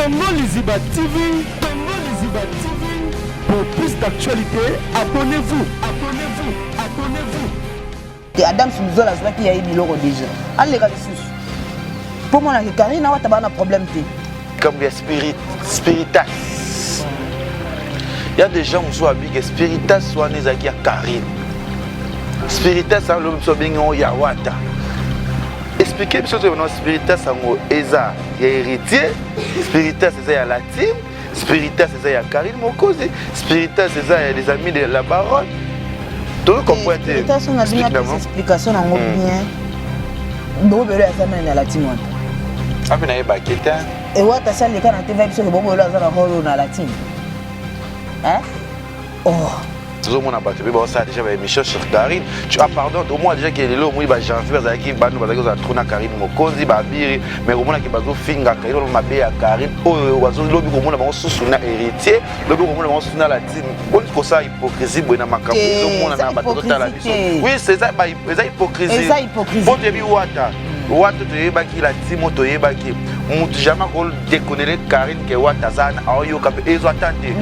Congo Liziba TV, Congo Liziba TV. Pour plus d'actualités, abonnez-vous, abonnez-vous, abonnez-vous. Te Adams Luzola azwaki ya ye biloko déjà. Aleka lisusu. Mpo monake Karine awata baa na problème te. Likambo ya spirit, spiritas. Ya des gens mosusu babike spiritas wana ezalaki ya Karine. Spiritas wana lobi biso babengi yango ya wata. Expliquez biso toyeba na spiritas yango eza ya héritier, spiritas eza ya latine, spiritas eza ya Karine Mokozi, spiritas eza ya les amis de la baronne. Tozo comprendre te. Spiritas wana bino apesa explication nango bien. Bobelo aza nani na latine wana? Ape nayebaki te. Ewata si aleka na TV biso ke bobelo aza na role oyo na latine. Hein? Oh. Tozomona bato mpe baosala déjà baémission sur Karine. Tu ah pardon, omona déjà ke lelo omoni bajanvier bazalaki bano bazalaki kozala trop na Karine Mokonzi babiri, mais omonaki bazofinga Karine oloba mabe ya Karine oyo bazolobi komona bango susu na héritier, lobi komona bango susu na latine. Boni kosala hypocrisie boye na makambo ezomona na bato totala biso. Oui, eza eza hypocrisie. Eza hypocrisie. Po toyebi wata wata toyebaki la timo toyebaki mutu jamais akodekonele Karine ke wata aza na aoyoka mpe ezwa ata te.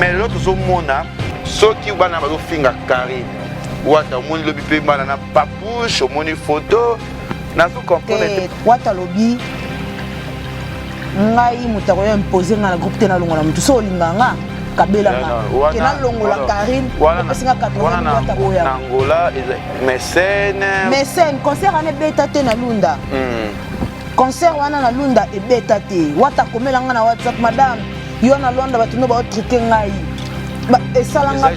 Mais lelo tozomona soki bana bazofinga Karine wata omoni lobi mpe bana na papouche omoni photo nazo comprendre te. Wata alobi ngai moto akoya impose ngai na groupe te, nalongola motu so olinga nga kabela nga ke nalongola Karine opesi nga 80 wata boya na Angola mécène mécène concert wana ebeta te na Lunda. Concert wana na Lunda ebeta te. Wata akomela nga na WhatsApp: "Madame, yo na Lwanda bato no baotrike ngai." Esalanga.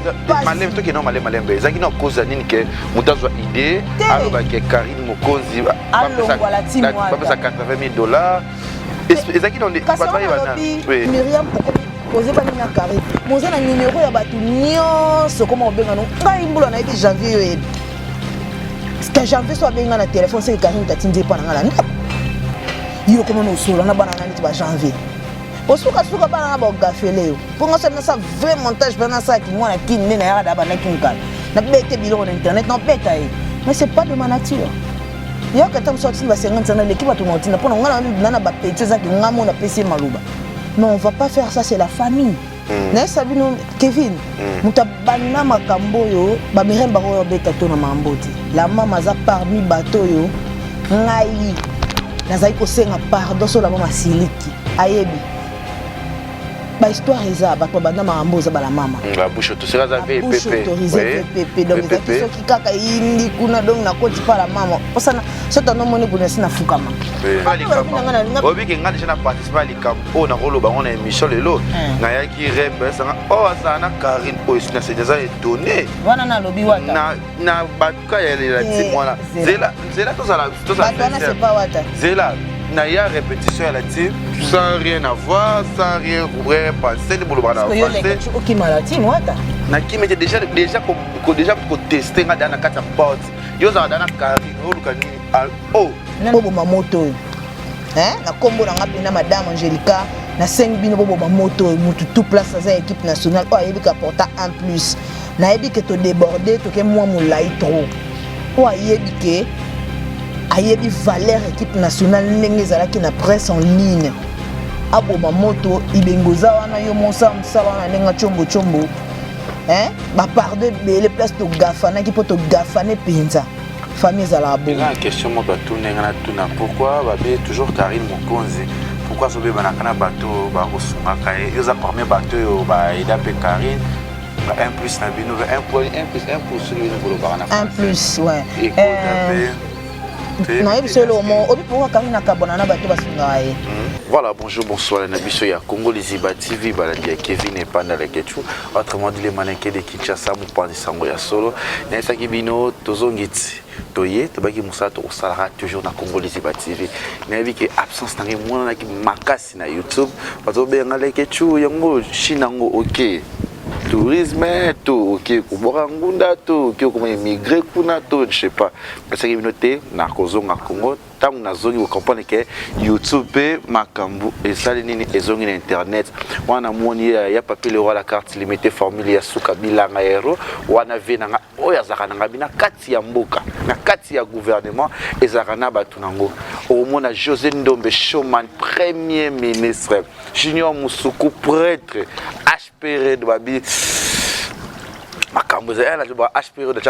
Malembe tokende malembe malembe. Ezalaki na cause ya nini ke moto azwa idée alobaki Karine Mokonzi alongwala team? Bapesa 80 000 $, ezalaki na bato bayeba. Miriam ozebani na Karine, moza na numero ya bato nyonso. Koma obenga no ngai mbula nayebi janvier, yo yebi ka janvier so abenga na telefone seke Karine tatindi epa na ngai na ndako. Yo koma na osola na bana na neti ba janvier, osukasuka bana na bagafele yo mpo nga so nasala vrai montage mpe nasalaki mwana kini nde nayaka da bandaki mokala nabete biloko na internet nabeta ye, mais c'est pas de ma nature. Yoka ata mosu atindi ba 50 sana eleki bato na otinda mpo na nga na na bapeti ezaki nga mo napesi ye maloba. Non, on va pas faire ça, c'est la famille. Nayesa bino Kevin, moto abanda makambo oyo bamirem bango oyo abeta to na makambo te. La mama aza parmi bato oyo ngai nazali kosenga pardon. So la mama asiliki, ayebi bahistoire eza bato babanda makambo eza bala mama. Babouche autorisée aza VPP. Autorisé VPP, donc ezalaki soki kaka eyindi kuna, donc nakoti pa la mama mposana so tando omoni kuna esi nafukama. Obiki nga déjà na participe ya likambo oyo nakoloba ngo na émission lelo. Nayaki rep esanga oyo azala na Karine oyo esi nasedi aza étonné. Wana nalobi wata. Na batuka ya lela team wana, nzela nzela tozala. Bato wana, c'est pas wata. Nzela na ya répétition ya la team sans rien avoir, sans rien rien penser nde bolobaka na français. Okima la team wata. Nakimi te. Déjà koteste nga daa na kati ya porte, yo ozala daa na Karine, oluka nini o? Boboma moto oyo na nkombo na nga mpena madame Angélika. Nasengi bino boboma moto oyo. Mutu tout place aza équipe nationale oyo ayebi ka porta un plus, nayebi ke todéborde, toke mwa molai trop. Oyo ayebi ke ayebi valeur équipe nationale ndenge ezalaki na presse en ligne, aboma moto. Ibengo oza wana, yo mosala mosala wana ndenge tiombo tiombo, bapardon ebele place togafanaki mpo togafane mpenza. Famille ezalaka bongo. Eza na question moko batuna nga, natuna: pourquoi babe toujours Karine Mokonzi? Pourquoi azobebanaka na bato oyo bakosungaka ye? Yo oza parmi bato oyo baeda mpe Karine, ba 1 plus na bino, 1 plus 1 pour soki bino bolobaka na 1 plus, ouais. Ekota mpe. Nayebi so eloko moko obi pourquoi Karine akabwana na bato basungaka ye. Voilà, bonjour, bonsoir, na biso ya Congo Liziba TV, balandi ya Kevin Epanda Lekechu, autrement dit les mannequins de Kinshasa, mopanzi sango ya solo. Nayesaki bino tozongi ti toye tobaki mosala tokosalaka toujours na Congo Liziba TV. Nayebi ke absence na ngai emonanaki makasi na YouTube, bato babenga Lekechu yango chine yango ok. Tourisme to oke kobwaka ngunda to oke okoma immigré kuna to je sais pas. Nasaki bino te nakozonga Congo. Ntango nazongi kocomprendre ke YouTube mpe makambo esali nini, ezongi na internet wana. Namoni ya Papi Leroy, la carte limité, formule ya suka, bilanga hero wana, vie na nga oyo azalaka na nga na kati ya mboka, na kati ya gouvernement, ezalaka na bato nango. Okomona José Ndombe Showman, premier ministre Junior Musuku, prêtre HP Red, babi makambo ezali na ba HP Red,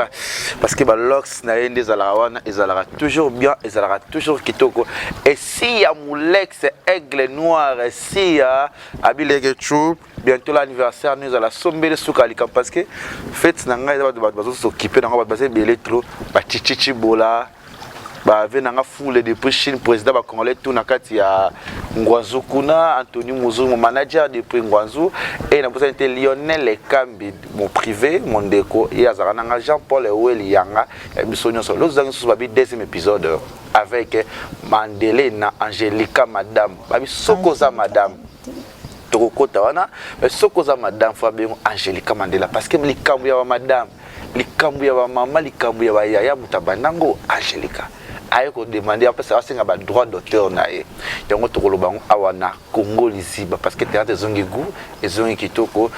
parce que balox na ye nde ezalaka wana, ezalaka toujours bien, ezalaka toujours kitoko. Esi ya Molex Aigle Noir, esi ya abileke chu, bientôt l'anniversaire no ezala sombele suka likambo, parce que fête na ngai eza bato bazosokipe nango, bato baza ebele trop, bachichichi bola bave nanga fule depuis Chine, président bacongolais tout na kati ya Ngwanzu kuna, Antony Muzungu, manager depuis Ngwanzu, e nabosani te Lionel Ekambi, mon privé, mon ndeko, ye azalaka nanga, Jean Paul Eweli yanga ya biso nyonso. Lozangi susu babi deuxième épisode avec Mandele na Angélika madame, babi soki oza madame tokokota wana, mais soki oza madame fo abengo Angélika Mandela, parce que likambo ya bamadame, likambo ya bamama, likambo ya bayaya, moto abandango Angélika aye kodemander, apesa, asenga badroit d'auteur na ye. Yango tokoloba yango awa na Congo Liziba, parce que théâtre ezongi goût, ezongi kitoko.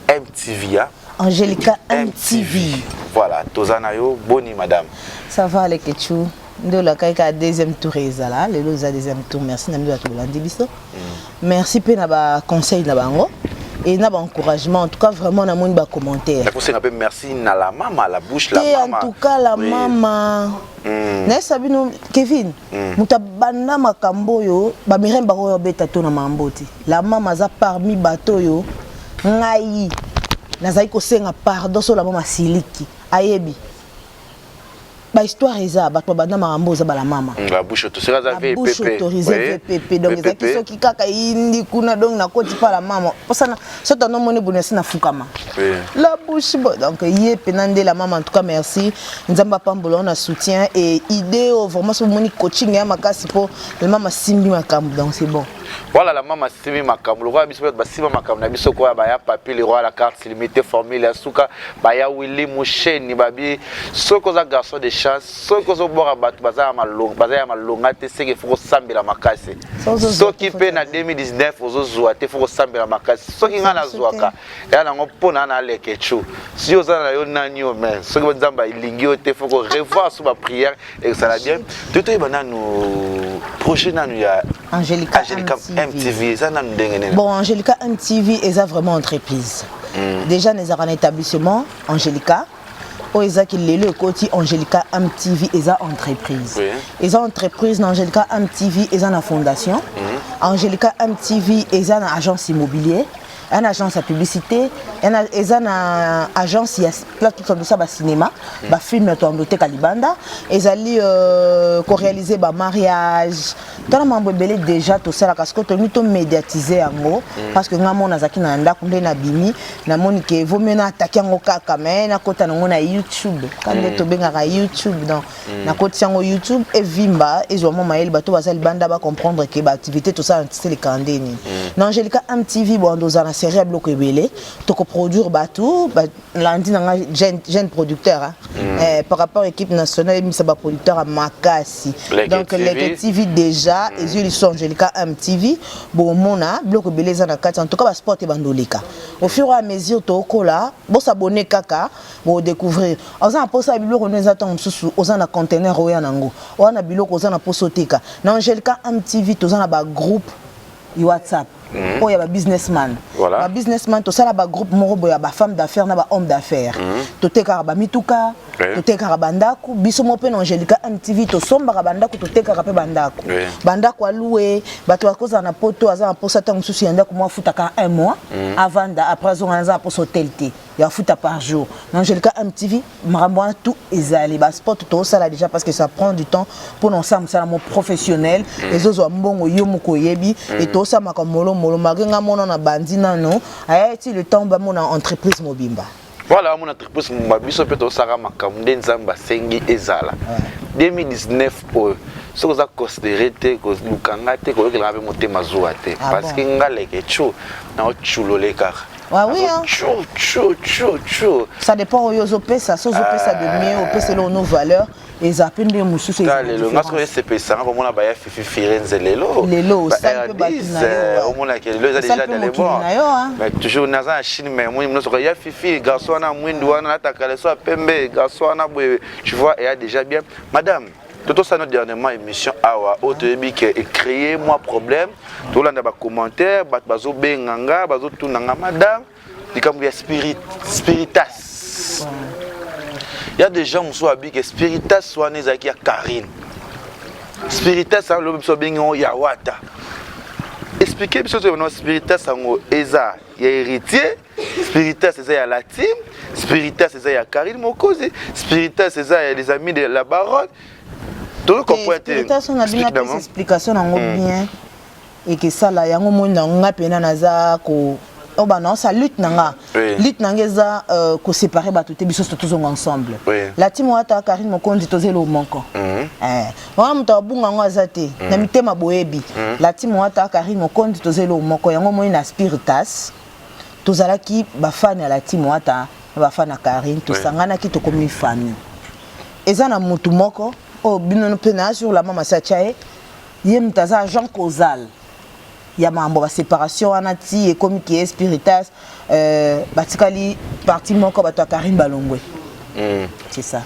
MTV ya Angélika MTV. Voilà, toza na yo. Boni madame? Ça va, Lekechu. Nde olakaki kaka deuxième tour ezala lelo, eza deuxième tour. Merci na bino bato bolandi biso, merci mpe na baconseil na bango et na baencouragement. En tout cas, vraiment namoni bacommentaire. Nakosenga mpe merci na la mama, la bouche, la te mama. En tout cas la mama, nayesa bino Kevin, moto abanda makambo oyo, bamirem bango oyo obeta to na makambo te. La mama aza parmi bato oyo ngai nazali kosenga pardon. So la mama asiliki, ayebi bahistoire, eza bato babanda makambo, oza bala mama. La bouche autorisée aza La bouche VPP. autorisée. VPP, donc ezalaki VPP. Soki kaka yindi kuna, donc nakoti mpa la mama mposana soki anomoni bono esi nafukama. La bouche bon, donc ye mpena nde la mama. En tout cas merci, Nzambe apambola na soutien et idée oyo. Vraiment so bomoni coaching ya makasi mpo la mama asimbi makambo, donc c'est bon. Voilà, la mama asimbi makambo lokola biso bato basimba makambo na biso koya baya Papi le Roi, la carte limité, formule ya suka, baya Willi Musheni, babi soki oza garçon de chance, soki ozobwaka bato baza ya malonga, baza ya malonga te, seke fo kosambela makasi. So ozozwa soki te, mpe na 2019 ozozwa te, fo kosambela makasi. Soki ngai nazwaka ya nango mpo na aleke chu, si oza na yo nani yo, mais soki Nzambe alingi yo te, fo korevoir so baprière ezala bien. To toyeba nanu projet nanu ya Angelica, Angelica MTV. MTV eza nanu ndenge nini? Bon, Angelica MTV eza vraiment entreprise. Déjà nezalaka na établissement Angelica oyo ezaki, lelo ekoti Angelica MTV, eza entreprise. Eza entreprise na Angelica MTV, eza na fondation. Angelica MTV eza na agence immobilier, eza na agence ya publicité, eza na agence ya place tosa bacinéma, bafilm toando oteka libanda, ezali koréaliser bamariage, tona mambo ebele. Déjà tosalaka, sikoyo tolingi tomédiatiser yango, parce que nga mona nazalaki na ndako nde nabimi, namoni ke vaut mieux na atake yango kaka, mais nakota nango na YouTube ka nde tobengaka YouTube. Donc nakotisi yango YouTube, evimba, ezwa mwa mayele, bato baza libanda bacomprendre ke baactivité tosala na tiseleka nde nini. Na Angelica MTV boando ozala na série ya biloko ebele, tokoproduire bato landi na nga jeune producteur, hein. Par rapport à équipe nationale ebimisa baproducteur ya makasi. Leke Donc TV. Leke TV déjà ezwi liso Angelica MTV, bomona biloko ebele eza na kati. En tout cas basport ebanda oleka au fur et à mesure tokola. Bosabone kaka, bodécouvrir. Oza na mposa ya biloko ndo eza, ntango mosusu oza na conteneur oya nango oya na biloko, oza na mposa oteka na Angelica MTV. Toza na bagroupe WhatsApp oyo ya babusinessman. Babusinessman, tosala bagroupe moko boye ya bafemme d'affaires na bahomme d'affaires. Totekaka bamituka, totekaka bandako. Biso mo mpe na Angelica MTV tosombaka bandako, totekaka mpe bandako. Bandako alue, bato bakozala na poto, aza na mposa ntango mosusu ya ndako moko, afutaka un mois, avanda, après azonga, aza na mposa hotel te, ya afuta par jour. Na Angelica MTV makambo wana tout ezali. Basport tozosala déjà, parce que ça prend du temps mpona osala mosala mo professionnel, ezozwa mbongo yo moko oyebi. E tozosala makambo molomolo, malgré nga mona na bandi nano, aya ti le temps bamona entreprise mobimba. Voilà, amona entreprise mobimba. Biso mpe tosalaka makambo nde Nzambe asengi ezala. 2019 oyo, soki oza considéré te, koluka nga te, koyokelanga mpe motema zuwa te. Ah parce que bon? Nga leke cu naoculole kaka. Ah oui, hein. Tchou, tchou, tchou, tchou. Ça dépend oyo ozopesa, so ozopesa de mieux, opesela ono valeur, eza mpe nde mosusu. Ta lelo nga soki esepelisa nga komona baya Fifi Firenze lelo. Lelo osali mpe bato na yo. Omonaki lelo eza déjà dans les bons, mais toujours naza na Chine, mais omoni nyonso ya Fifi, garçon wana mwindu wana nataka leso ya pembe, garçon wana boye, tu vois, eya déjà bien. Madame, totosala no dernièrement émission awa oyo toyebi ke ecréer mwa problème, tolanda bacommentaire, bato bazobenga nga, bazotuna nga: madame, likambo ya spirit, spiritas, ya des gens mosusu babi ke spiritas wana ezalaki ya Karine, spiritas wana lobi biso babengi yango ya Wata. Explique biso to no spiritas yango eza ya Héritier, spiritas eza ya la team, spiritas eza ya Karine Mokozi, spiritas eza ya les amis de la baronne, tozocomprendre te. Spiritas na bino apesa explication nango bien, ekesala yango. Moi na nga mpena naza ko oyo bana lutte na nga. Lutte na nga eza koséparer bato te, biso tozonga ensemble. La team Wata, Karine Mokonzi, toza eloko moko. Wana moto abunga yango aza te na mitema boyebi. La team Wata, Karine Mokonzi, toza eloko moko. Yango moi na spiritas tozalaki bafani ya la team Wata na bafani ya Karine, tosanganaki, tokomi famille. Eza na mutu moko oyo bino mpe na sur la mama si atya ye, ye moto aza agent causal ya makambo baséparation wana ti ekomi ke spiritas batikali parti moko, bato ya Karine balongwe. C'est ça.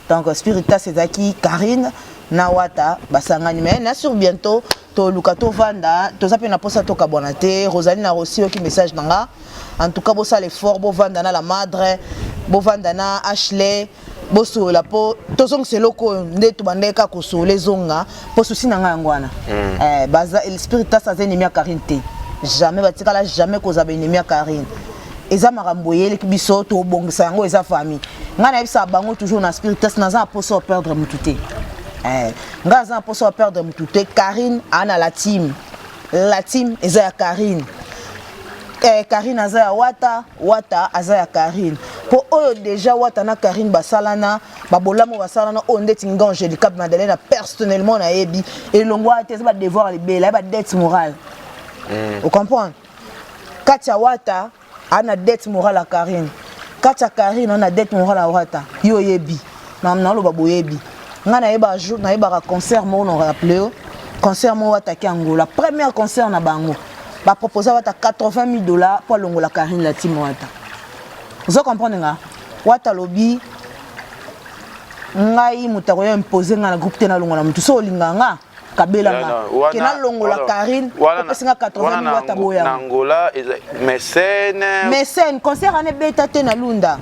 Donc spiritas ezalaki Karine na Wata basangani, mais na sur bientôt toluka tovanda, toza mpe na mposa tokabwana te. Rosalie na Rosi, oki message na nga, en tout cas bosala effort, bovanda na la madre, bovanda na Ashley, bosolola mpo tozongisa eloko oyo nde tobandaki kaka kosolola, ezonga mpo susi na ngai yango wana. Baza spiritas aza ennemi ya Karine te, jamais, batikala jamais kozala baennemi ya Karine. Eza makambo eyeleki biso, tobongisa yango, eza famille. Ngai nayebisaka bango toujours na spiritas, naza na mposa operdre motu te. Ngai aza na mposa operdre motu te. Karine aa na la team, la team eza ya Karine. Karine aza ya Wata, Wata aza ya Karine, mpo oyo déjà Wata na Karine basalana babolamu, basalana oyo ndeti nga Angélika Madeleine personnellement nayebi elongo wana te. Eza badevoir libela ya badette morale, ocomprendre? Kati ya Wata aa na dette morale ya Karine, kati ya Karine aa na dette morale ya Wata. Yo oyebi naloba, boyebi ngai nayebaka jour nayebaka concert moko na rappeler yo concert moko Wataki Angola, première concert na bango, baproposa Wata 80 000 $ mpo alongola Karine la team Wata. Ozo comprendre nga? Wata alobi: ngai moto akoya impose ngai na groupe te, nalongola motu. So olinga nga, kabela nga ke nalongola Karine, opesi nga 80 000, Wata boyanga. Na Angola, mécène. Mécène, concert wana ebeta te na Lunda.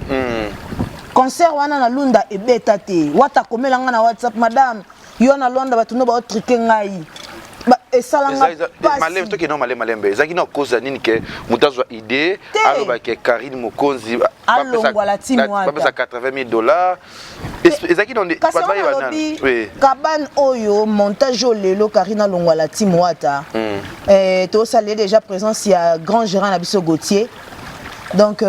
Concert wana na Lunda ebeta te. Wata akomela nga na WhatsApp: madame, yo na Lwanda, bato no baotrike ngai, esalanga. Malembe, tokende malembe malembe. Ezalaki na cause ya nini ke moto azwa idée alobake Karine Mokonzi alongwa team Wata? Bapesa 80 000 $, ezalaki Kasi wana alobi kabane oyo montage oyo lelo Karine alongwa la team Wata. Tosalie déjà présence ya grand gérant na biso Gautier. Donc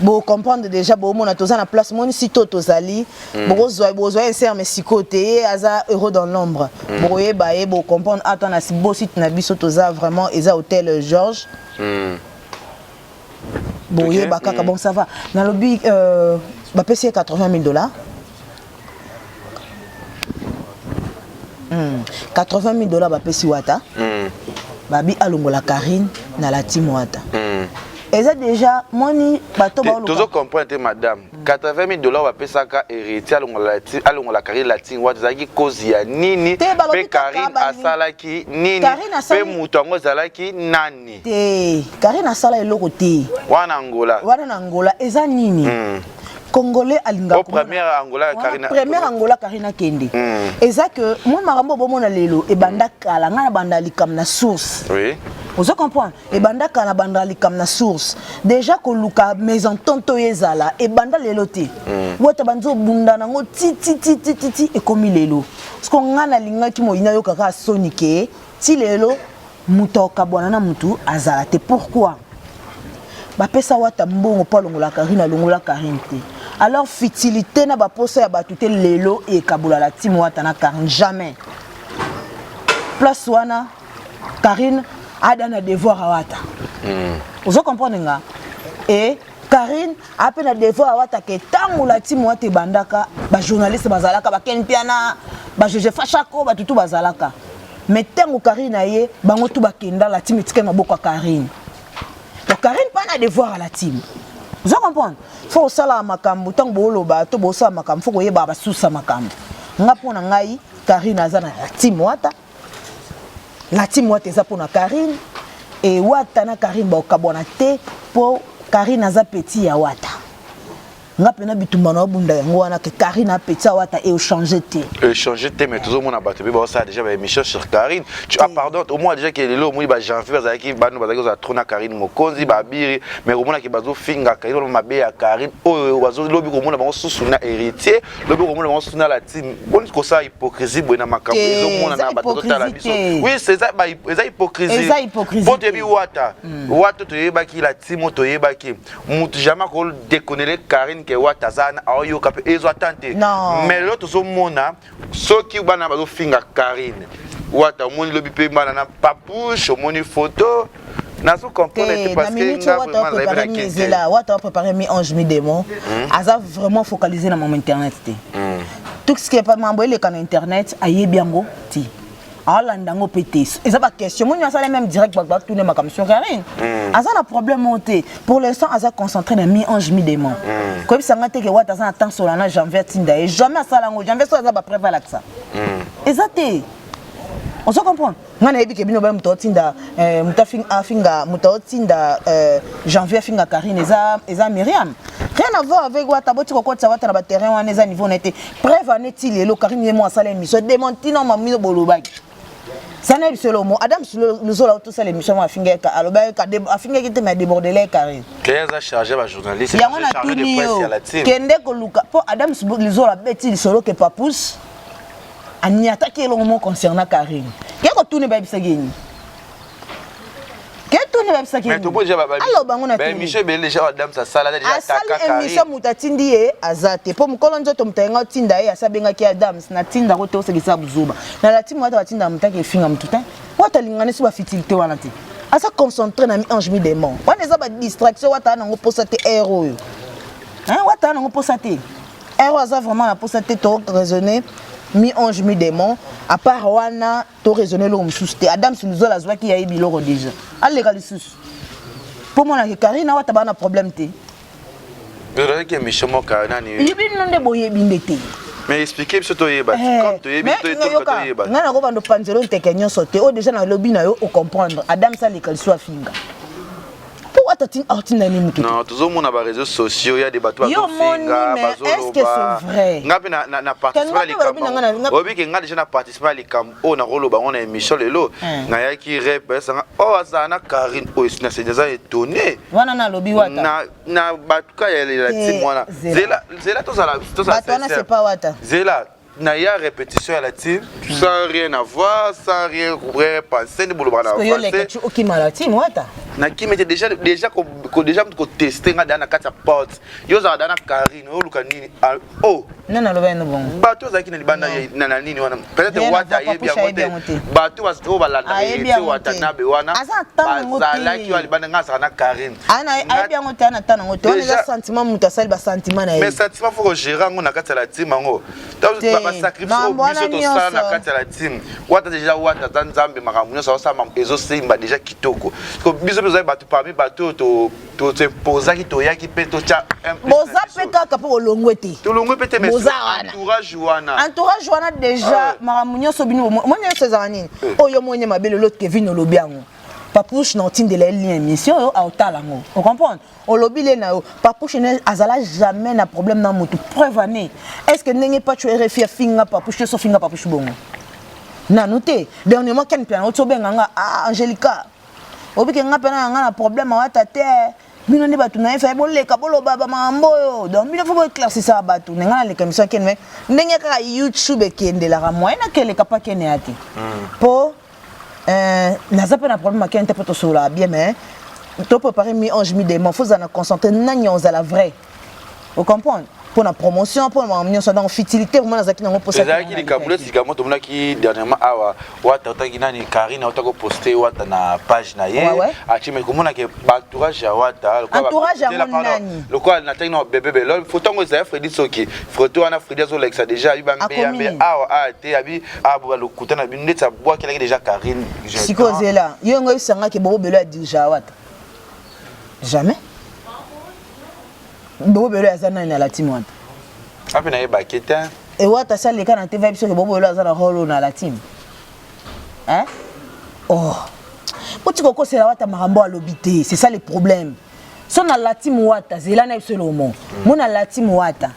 bocomprendre déjà, bomona toza na place moni sito tozali, bokozwa bozwa inser, mais sikoyo te, ye aza héros dans l'ombre. Bokoyeba ye, bocomprendre ata na beau site na biso toza vraiment, eza hôtel Georges. Boyeba kaka. Bon, ça va. Nalobi bapesi ye 80 000 $. 80 000 $ bapesi Wata. Babi alongola Karine na la team Wata. Eza déjà moni bato. Tozo comprendre te, madame. 80 000 $ bapesaka Héritier alongola Karine la team Wata, ezalaki cause ya nini? Mpe Karine asalaki nini? Mpe moto yango ezalaki nani? Te, Karine asala eloko te. Wana Angola. Wana na Angola eza nini? Congolais alingaka première Angola. Karine, première Angola Karine akende. Eza ke mwa makambo bomona lelo ebanda kala. Ngai na banda likambo na source. Ozo comprendre? Ebanda kala, na banda likambo na source. Déjà koluka mésentente oyo ezala ebanda lelo te. Wata banzi obunda nango ti ti ti ti ti ti ekomi lelo, parce que ngai nalingaki moyina ayokaka soni ke ti lelo moto akabwana na motu azala te. Pourquoi bapesa Wata mbongo mpo alongola Karine? Alongola Karine te. Alors futilité na baposa ya bato te. Lelo ekabola la team Wata na Karine, jamais. Place wana Karine Ada na devoir awata. Ozo comprendre nga? Et Karine ape na devoir awata ke ntango la team wata ebandaka, ba journaliste bazalaka, ba Ken Piana, ba Jeje Fashako, bato tu bazalaka. Mais ntango Karine na ye, bango tu bakenda la team etikali maboko ya Karine. Donc Karine pas na devoir à la team. Ozo comprendre? Faut osala makambo ntango booloba to bosala makambo, faut koyeba basusa makambo. Nga mpo na ngai, Karine aza na la team wata. La team wata eza mpo na Karine. E wata na Karine bakokabwana te mpo Karine aza petit ya wata. Nga mpena bitumba na obunda yango wana ke Karine apetit ya wata e ochange te. Échanger te, mais tozomona bato mpe baosala déjà baémission sur Karine. Tu ah pardon, au moins déjà ke lelo omoni bajanvier bazalaki bano bazalaki kozala trop na Karine Mokonzi, babiri, mais omonaki bazofinga Karine, oloba mabe ya Karine oyo bazolobi, komona bango susu na Héritier, lobi komona bango susu na la team. Boni kosala hypocrisie boye na makambo Te, ezomona eza na bato bazotala biso? Hypocrisie te. Oui, c'est eza hypocrisie. Eza hypocrisie Po toyebi te. Wata, wata toyebaki, la team oyo toyebaki, mutu jamais akodéconner Karine ke wata aza wana, aoyoka mpe ezwa tan te. Non. Mais lelo tozomona soki bana bazofinga Karine, wata omoni lobi mpe bana na Papouche, omoni photo, nazo comprendre te te na parce que minute nga oyo wata vraiment nazali mpe na opréparé kete. Mizela wata opréparé mi ange mi démon, aza vraiment focalisé na mamo internet te. Tout ce qui est mambo eleka na internet, ayebi yango te, aolanda yango mpe te. Eza baquestion moni asala même direct, bato batune makambo sur Karine, aza na problème oyo te. Pour l'instant aza concentré na mi ange mi démon. Koyebisanga te ke wata aza na temps sola na Janvier atinda ye, jamais asala yango. Janvier so aza bapreuve alakisa eza te. Ozo comprendre? Ngai nayebi ke bino baya moto aotinda, moto afinga, moto aotinda Janvier afinga Karine, eza Myriam. Rien à voir avec wata. Boti kokotisa wata na baterrain wana, eza niveau na ye te. Preuve ane ti lelo Karine ye mo asala émission, démenti na mamino bolobaki sana yebi solo mo Adam Luzola tosala émission mo afingaki, alobaki afingaki te, mais adébordele Karine. Ke aza chargé bajournaliste. Yango natuni yo, kende koluka mpo Adam Luzola abeti lisolo ke Papouche aniataki elongo mo concernant Karine. Ke kotuni, bayebisaki ye nini? Ke tuni, bayebisaki aloba ngo na émission ebele déjà Adam asala déjà. Asali émission, moto atindi ye aza te, mpo mokolo nzoto moto ayenga otinda ye, asi abengaki Adams natindako te. Osekisa buzoba na latimi wata batinda moto ake efinga motu te. Wata alingani so bafutilité wana te, aza concentré na mi ange mi démon wana. Eza badistraction. Wata nango mposa te aire oyo, wata nango mposa te aire oyo, aza vraiment na mposa te. To raisonner mi ange mi démon, à part wana to raisonner eloko mosusu te. Adams Luzola azwaki ya ye biloko déjà, aleka lisusu mpo monake Karine awata baa na problème te. Ozalaki émission moko nani? Yebi no nde boyebi nde te. Mais expliquer biso toyeba, comme toyebi toyeba. Ngai nakobanda opanzelo nteke nyonso te. Oyo déjà nalobi na yo, ocomprendre. Adams aleka lisusu afinga mpo wata atinda ni mutu. Non, tozomona baréseaux sociaux ya de bato bazofinga, bazoloba. Nga mpe na participe na likambo oyebi ke nga déjà na participe na likambo oyo nakoloba ngo na émission lelo. Nayaki rep esanga oyo azala na Karine oyo naza étonné. Wana nalobi wata. Na bato ka ya lela team wana, zela zela, tozala tozala. Bato wana, c'est pas wata. Zela, na ya répétition ya la team, sans rien avoir, sans rien rien penser nde bolobaka na français. Okima la team wata. Nakimi te. Déjà mutu koteste nga daa na kati ya porte, yo ozala daa na Karine, oluka nini? Oh. Nani aloba yano bongo? Bato ozalaki na libanda na nini wana, peut-être wata ayebi yango te. Bato oyo balandaka ye te, wata nabe wana bazalaki wana libanda, nga azala na Karine. Ayebi yango te, ana ta nango te. Wana eza sentiment, moto asali basentiment na ye. Mais sentiment, faut kogérer yango na kati ya la team yango, basacrifice oyo biso tosala na kati ya la team wata. Déjà wata aza Nzambe, makambo nyonso azosala ezosimba déjà kitoko. Biso mpe ozali bato parmi bato oyo toimpozaki, toyaki mpe totya. Boza mpe kaka mpo bolongwe te. Tolongwe mpe te, mais Boza wana. Entourage wana. Entourage wana déjà, makambo nyonso bino moni nyonso ezala nini oyo moni mabe. Lelo Kevin olobi yango, Papouche na otindela ye lien émission oyo, aotala yango, ocomprendre. Olobi le na yo Papouche ne azala jamais na problème na motu. Preuve ane, est ce que ndenge Pacho RFI afinga Papouche, nyonso ofinga Papouche bongo nanu te? Dernièrement Ken Piana oti obenga nga: "Ah Angélika, obike nga mpena na nga na problème awata te. Bino nde bato na ye, faye boleka boloba bamakambo oyo." Donc bino faut boéclaircisaka bato. Ndenge naleka émission akende, mais ndenge kaka YouTube ekendelaka, moyen nakeleka mpo akende ya te, mpo naza mpe na problème akende te, mpo tosololaka bien. Mais to préparé mi ange mi démon, faut ozala na concentré nani ozala vrai, ocomprendre. Mpo na promotion, mpo na makambo nyonso. Donc futilité vraiment nazalaki nango mposa. Ezalaki likambo neti likambo tomonaki dernièrement awa, Wata otaki nani, Karine aotaki koposte Wata na page na ye. Atie, mais komonake baentourage ya Wata. Entourage yango nani? Lokola nataki na bebe belo foto yango ezali Fredi, soki foto wana Fredi azolakisa déjà abi bambeyambe awa a te, abi aboba lokuta na bino, ndeti abwakelaki déjà Karine. Sikoyo ozela yo yango oyebisangaki Bobo Belo ya dirige Wata? Jamais. Bobo Belo aza nani na latime wana? Ape nayebaki te. Ewata si aleka na TV biso ke Bobo Belo aza na role oyo na latime, hein? Oh, oti kokosela Wata makambo alobi te, c'est ça le problème. So na latime Wata, zela na biso elomo mo na latime Wata,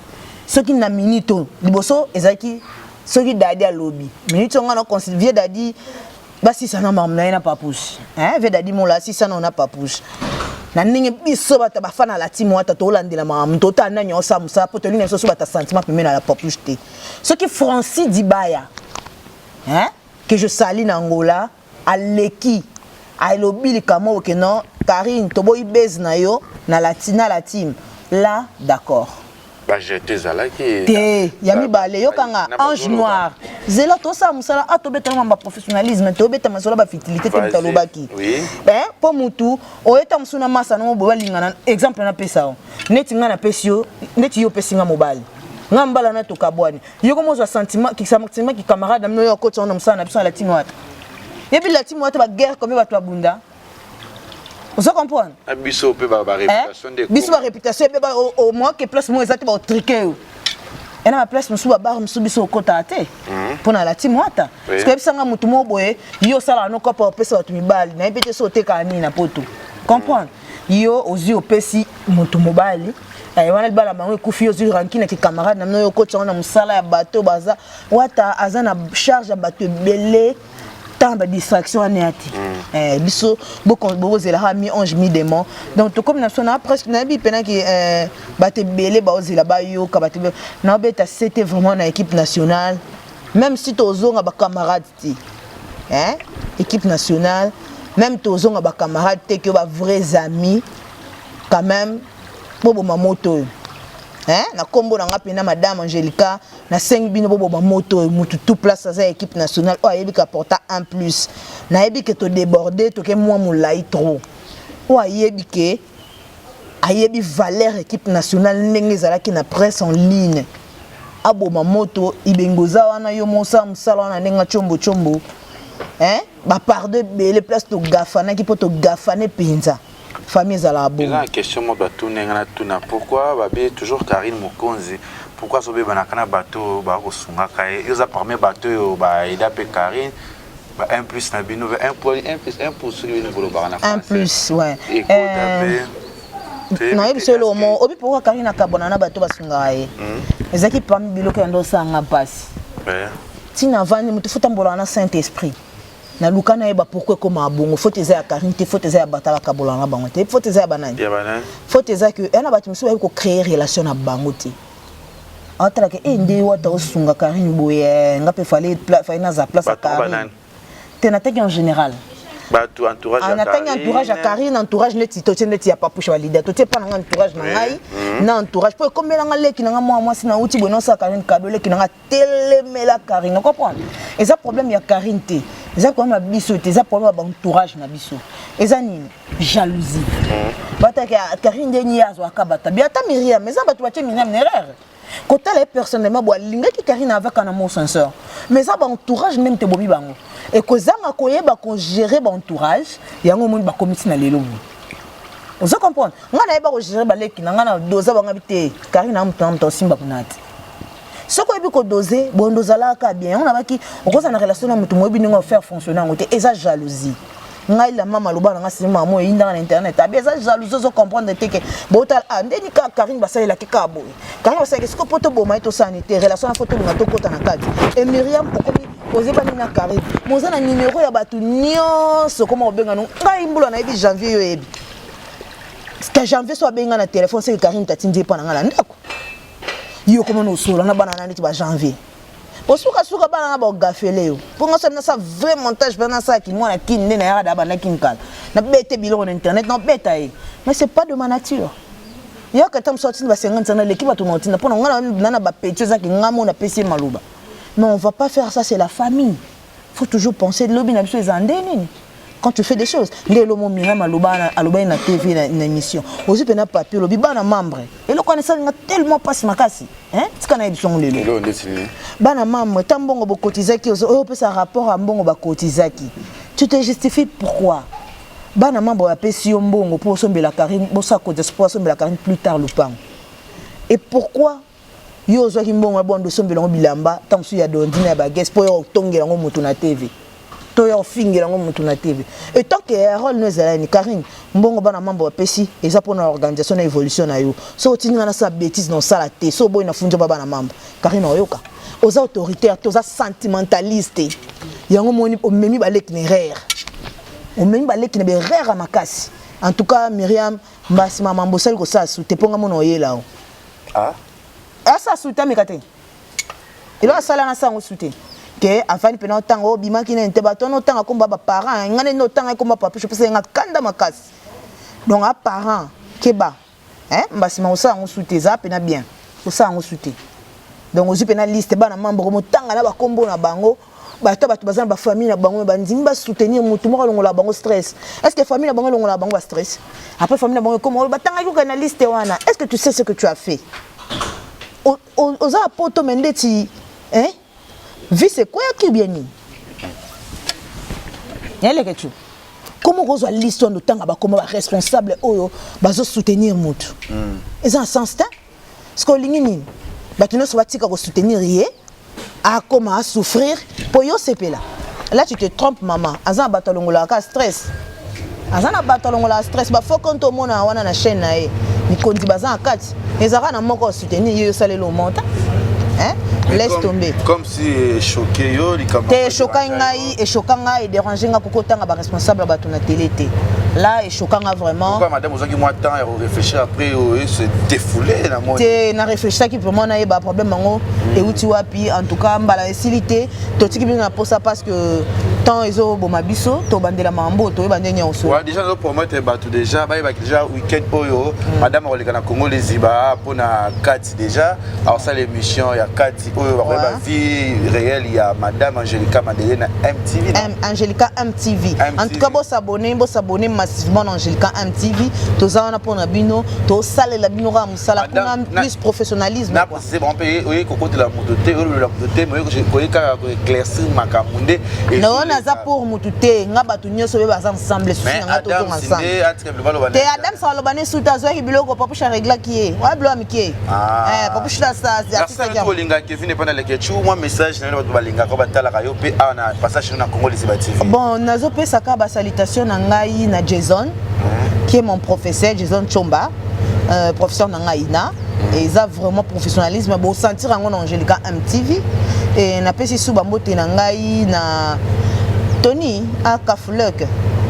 soki na minute oyo liboso ezalaki, soki Dadi alobi minute oyo, nga na vieux Dadi basisa na makambo na ye na Papouche, hein? Vieux Dadi Mola asisa na Papouche na ndenge biso bato bafana la team Wata tolandela makambo, totala nani osala mosala, mpo tolingi na biso so bata sentiment pembeni na la Papouche te. Soki Francis Dibaya, hein, que je sali na Angola, aleki alobi likambo oyo ke non, Karine, toboyi base na yo na la, na la team là, d'accord. Bajete ezalaki. Te, ya mibale yokanga ange noir, zela tosala mosala a tobetana mamba professionnalisme, tobeta masolo bafutilité te. Moto alobaki mpo mutu oyeta mosu na masa nango boye balingana. Exemple napesa yo, neti ngai napesi yo, neti yo opesi nga mobali, nga mbala na tokabwani, yo komo ozwa sentiment, sentiment ki camarade na bino, oyo akoti yango na mosala na biso na latime Wata. Yebi latime Wata, baguerre combien bato babunda, ozo comprendre? Na biso mpe baréputation nde. Biso baréputation ebe omoke place moko eza te, baotrike yo ena baplace mosusu, babar mosusu biso okotaka te mpo na latime Wata. Parce que oyebisanga motu moko boye, yo osalaka no kopa opesa bato mibali, nayebi te so otekaka nini na poto, comprendre? Yo ozwi, opesi motu mobali wana, libala bango ekufi, yo ozwi rancune ya kicamarade na bino, yo okoti yango na mosala ya bato baza. Wata aza na charge ya bato ebele, ntango badistraction wana ya te. Biso bokozelaka mi ange mi démon. Donc tokomi na biso na presque, nayebi mpenaki bato ebele baozela bayoka bato naobeta sete vraiment na équipe nationale, même si tozonga bacamarade te, hein? Équipe nationale, même tozonga bacamarade te, ke bavrais amis quand même, boboma moto oyo, hein? Na nkombo na nga mpena madame Angelica, nasengi bino boboma moto oyo. Mutu tout place aza ya équipe nationale oyo ayebi ka porta un plus, nayebi ke todéborde, toke mwa molai trop, oyo ayebi ke ayebi valeur équipe nationale ndenge ezalaki na presse en ligne, aboma moto. Ibengo oza wana, yo mosala mosala wana ndenge tiombo tiombo, hein? Bapardon ebele place togafanaki, mpo togafane mpenza, famille ezalaka bongo. Eza na question moko batuna nga, natuna: pourquoi babe toujours Karine Mokonzi? Pourquoi azobebanaka na bato oyo bakosungaka ye? Oza parmi bato oyo baeda mpe Karine, ba 1 plus na bino, 1 plus 1 pour soki bino bolobaka na 1 plus, ouais. Ekota mpe. Nayebi so eloko moko obi, pourquoi Karine akabwana na bato basungaka ye? Ezalaki parmi biloko ya ndo osanga mpasi. Ntina avandi motu fo tambolaka na Saint Esprit, naluka nayeba pourquoi ekómaa bongo. Faute eza ya Karine te, faute eza ya bato bakabolaka na bango te. Faute eza ya banani? Faute eza ke eya na bato mosusu bayebi kocréer relation na bango te. Aotalaka e nde Wata osunga Karine boye, nga mpe fale naza place ya Karine te. Natangi en général. Bato entourage. Natangi entourage ya Karine, entourage neti totie, neti ya Papouche, baleader totie mpa na nga, entourage na ngai na entourage, mpo ekomelanga leki na nga mwa mwasi, nauti boye, nosala Karine kado, leki na nga telemela Karine. Comprendre, eza problème ya Karine te, eza problème ya biso te, eza problème ya baentourage na biso. Eza nini? Jalousie. Bataka Karine ndeni ye azwaka bato bi ata Miriam, eza bato batie Miriam na erreur. Kotala ye personnellement bo alingaki Karine avec un amour sincère, mais eza baentourage ndenge te bomi bango, ekozanga koyeba kogérer baentourage yango. Omoni bakomisi na lelo boye, ozo comprendre? Ngai nayeba kogérer baleki na ngai, na doza bango bi te. Karine na moto na moto osimba kuna te. Soki oyebi kodose bondo, ozalaka bien. Yango nabaki okozala na relation na moto, moyebi ndenge ofaire fonctionner yango te, eza jalousie. Ngai la mama aloba na nga nsima, mama oyindanga na internet abi eza jalousie. Ozo comprendre te ke botala, ah, ndeni kaka Karine basalelaki kaka boye, Karine basalelaki siko mpo toboma ye, tosala te relation na fo tolinga tokɔta na kati. E Miriam okomi ozebani na Karine, moza na numero ya bato nyonso, koma obenga no ngai mbula, nayebi Janvier, yo oyebi ka Janvier, so abenga na telefone seke Karine tatindi ye mpo na ngai na ndako. Yo koma na osola na bana na neti ba Janvier, osukasuka bana na bagafele yo, mpo nga soki nasala vrai montage mpe nasalaki mwana kini nde nayaka da bandaki nkala nabete biloko na internet, nabeta ye, mais c'est pas de ma nature. Yaka ata mosusu atinda ba 50 sana eleki bato na otinda mpo na ngai na na bapeti ezaki ngai mo napesi ye maloba. Mais on va pas faire ça, c'est la famille. Faut toujours penser lobi na biso eza nde nini quand tu fais des choses. Nde elomo Miriam aloba, alobaki na TV na émission, ozwi mpe na papier, olobi bana membre. Eloko wana esalinga tellement mpasi makasi, hein? Tika nayebi songo lelo. Lelo ndeti nini? Bana membre, ta mbongo bokotizaki, oyo opesa rapport ya mbongo bakotizaki, tu te justifies pourquoi bana membre bapesi yo mbongo mpo osombela Karine, bosala cotisation mpo osombela Karine plus tard lupango. Et pourquoi yo ozwaki mbongo ya bondo osombela yango bilamba, ntango mosusu ya dondina ya bagese, mpo yo otongela yango motu na TV to yo ofingela yango motu na TV? Et tant que rôle no ezala nini? Karine, mbongo bana mambo bapesi eza mpona organisation na évolution na yo. So otindi nga nasala bêtise na osala te, so oboyi nafundi ba bana mambo. Karine, oyoka, oza autoritaire te, oza sentimentaliste. Yango moni omemi baleki na erreur, omemi baleki na baerreur ya makasi. En tout cas, Miriam, mbasi mama, osali kosala su te mpo nga mona oyela o. Ah. Asala su te, ameka te. Eloko asala na sango su te ke afandi mpena otanga obimaki nini te. Bato wana otanga komba baparent nga nde otanga ekomba papiche, opesa nga kanda makasi. Donc a parent keba, mbasima kosala yango su te, eza mpena bien kosala yango su te. Donc ozwi mpena liste bana membre, motanga na bakombo na bango. Bato bato baza na bafamille na bango, bandimi basoutenir motu moko alongola bango stress. Est ce que famille na bango elongola bango bastress? Après famille na bango ekoma oyo batangaki koka na liste wana. Est ce que tu sais ce que tu as fait? Oza na poto me ndeti, hein? Vice ekweyaki bien nini yaleke tu komo kozwa liste wana, otanga bakoma baresponsable oyo bazosoutenir motu, eza na sens te. Parce que olingi nini? Bato nyonso batika kosoutenir ye, akoma asouffrir mpo yo sepela. Là tu te trompes, mama. Aza na bato alongolaka stress, aza na bato alongolaka stress. Bafaux compte omona wana na chaîne na ye, mikonzi baza na kati, ezalaka na moko osoutenir ye, yosalela omonta, hein? Laisse tomber. Comme si choqué yo likambo. Te, echoka ngai, echoka ngai, edérange ngai. Koko otanga baresponsable ya bato na télé te, là echoka nga vraiment. Pourquoi, madame, ozwaki mwa temps ya réfléchir après oye se défouler na moi? Te, na réfléchissaki vraiment, nayeba problème yango euti wapi. En tout cas, mbala esili te, totiki bino na posa parce que temps ezoboma biso. Tobandela makambo, toyeba ndenge nyonso. Ouais, déjà nazopromettre bato déjà, bayebaki déjà week-end oyo madame akoleka na Congo Liziba mpona kati. Déjà aosala émission ya kati oyo bakoyeba vie réelle ya madame Angélika Mandele na MTV, non? Angelica MTV. En tout cas, bosabone, bosabone massivement na Angelica MTV. Toza wana mpona bino, tosalela bino kaka mosala kuna, plus professionnalisme. Na précise bango mpe, oye kokotela moto te, olobela moto te, mais oye kaka koéclaircir makambo nde. Non, naza pour motu te. Nga bato nyonso oyo baza ensemble, susi na nga, tozonga ensemble te. Adam sa aloba ne suta azwaki biloko, Papusha areglaki ye wana biloko ya mike. Papusha. Olinga Kevin epa na Lekechu, mwa message na yo bato balingaka, batalaka yo mpe awa na passage na Congo Liziba TV. Bon, nazopesaka basalutation na ngai na Jason qui est mon professeur, Jason Chomba, professeur na ngai na eza vraiment professionnalisme, bosentir yango na Angelica MTV. E napesi su bambote na ngai na Tony Akafulek,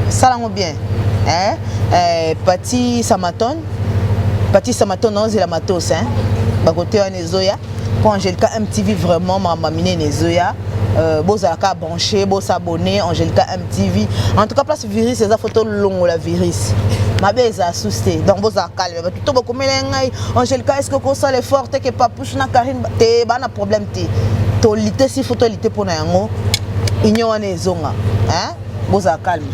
sala yango bien, eh? Eh, Pati Samaton, Pati Samaton, naozela matos, hein? Bakote wana ezoya mpo Angelica MTV vraiment makambo ya minene ezoya. Bozalaka branché, bosabone Angelica MTV. En tout cas, place virus eza, fo tolongola virus mabe eza susu te. Donc bozala calme. Bato to bokomela ngai Angelica, est ce que kosala effort te ke Papouche na Karine te baa na problème te? Tolite si fo tolite mpo na yango union wana ezonga, hein? Bozala calme.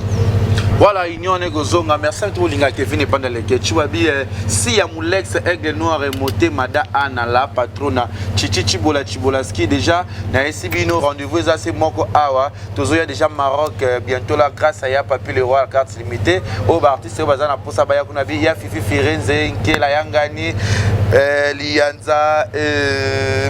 Voilà, union wana ekozonga. Merci to bolinga Kevin Epanda Lekechu babi si ya Mulex Aigle Noir motema da Ana la patrona Chichi Chibola Chibolaski. Déjà nayesi bino rendez-vous eza se moko awa, tozoya déjà Maroc bientôt là, grâce à ya Papi le Roi, carte limitée. Oyo baartiste oyo baza na mposa baya kuna bi ya Fifi Firenze Nkela Yangani, Liyanza,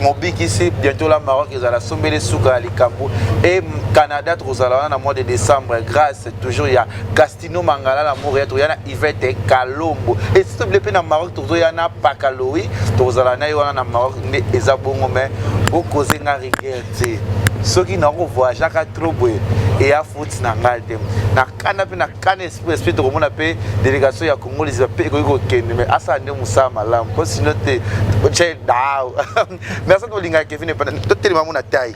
Mobikisi. Bientôt là Maroc ezala sombele suka ya likambo. E Canada tokozala wana na mois de décembre, grâce toujours ya Castino Mangala na Montréal. Tokoya na Ivete Kalombo et s'il te plaît mpe na Maroc tozoya na Pakaloi, tokozala na ye wana na Maroc nde eza bongo. Mais okozenga rigueur te soki nakovoyageaka trop boye, eya faute na ngai te. Na kanda mpe na kanda esprit, tokomona mpe délégation ya Congo Liziba mpe ekoki kokende, mais asala nde mosala malamu mpo sino te tye dao. Merci, tolingaka Kevin Epanda. Totelema mo na tai,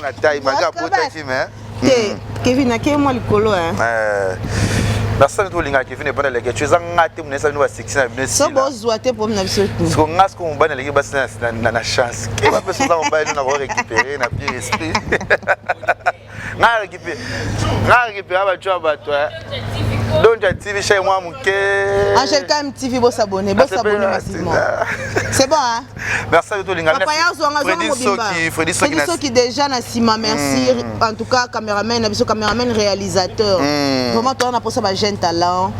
na tai malgré abotaki, mais te, Kevin ake mwa likolo. Merci to linga Kevin et bana leke tu eza nga te munesa bino ba succès na bino So bozwa te problème na biso te. Siko nga siko mobali aleki basi na na, na chance. Ke ba pesa za mobali na ko récupérer na pire esprit. Nga récupérer nga récupérer ba tu bato hein. Donja TV chez moi muke. Angel KM TV bo s'abonner, bo s'abonner massivement. C'est bon hein. Merci à toi linga. Papa ya zwanga zwanga mobimba. Freddy Soki, Freddy Soki, Freddy Soki déjà na sima merci en tout cas cameraman na biso cameraman réalisateur. Vraiment toi na posa ba jeune talent.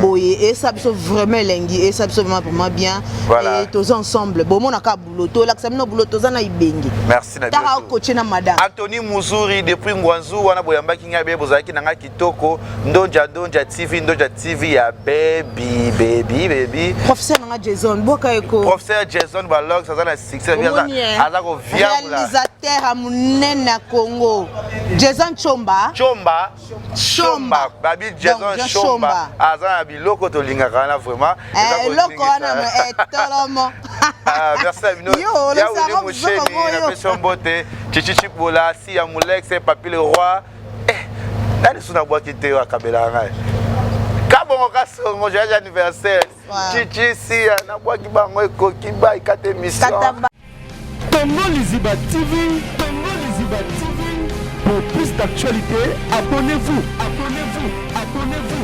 Boye et ça biso vraiment elengi et ça biso vraiment vraiment bien. Voilà. Et tous ensemble. Bon mon aka boulot to lakisa bino boulot toza na ibenge. Merci na Taka coacher na madame. Anthony Muzuri depuis Ngwanzu wana boyambaki ngai be bozalaki na ngai kitoko Ndonja Ndonja TV Ndonja TV ya baby baby baby. Professeur nanga Jason boka eko. Professeur Jason Balox aza na succès aza aza ko viambula. Réalisateur ya munene na Congo. Jason Chomba. Chomba. Chomba. Babi Jason Chomba. Aza na biloko tolingaka wana vraiment. Eloko wana etolomo. Ah, merci à bino. Ya Willy Musheni na pesi mbote. Chichi Chibola, si ya Mulex, Papi le roi. Eh, nani suna bwaki te akabelaka ngai. Kabongo kasongo joyeux anniversaire. Chichi si nabwaki bango ekoki ba ekata émission. Congo Liziba TV, Congo Liziba TV. Pour plus d'actualités, abonnez-vous, abonnez-vous, abonnez-vous.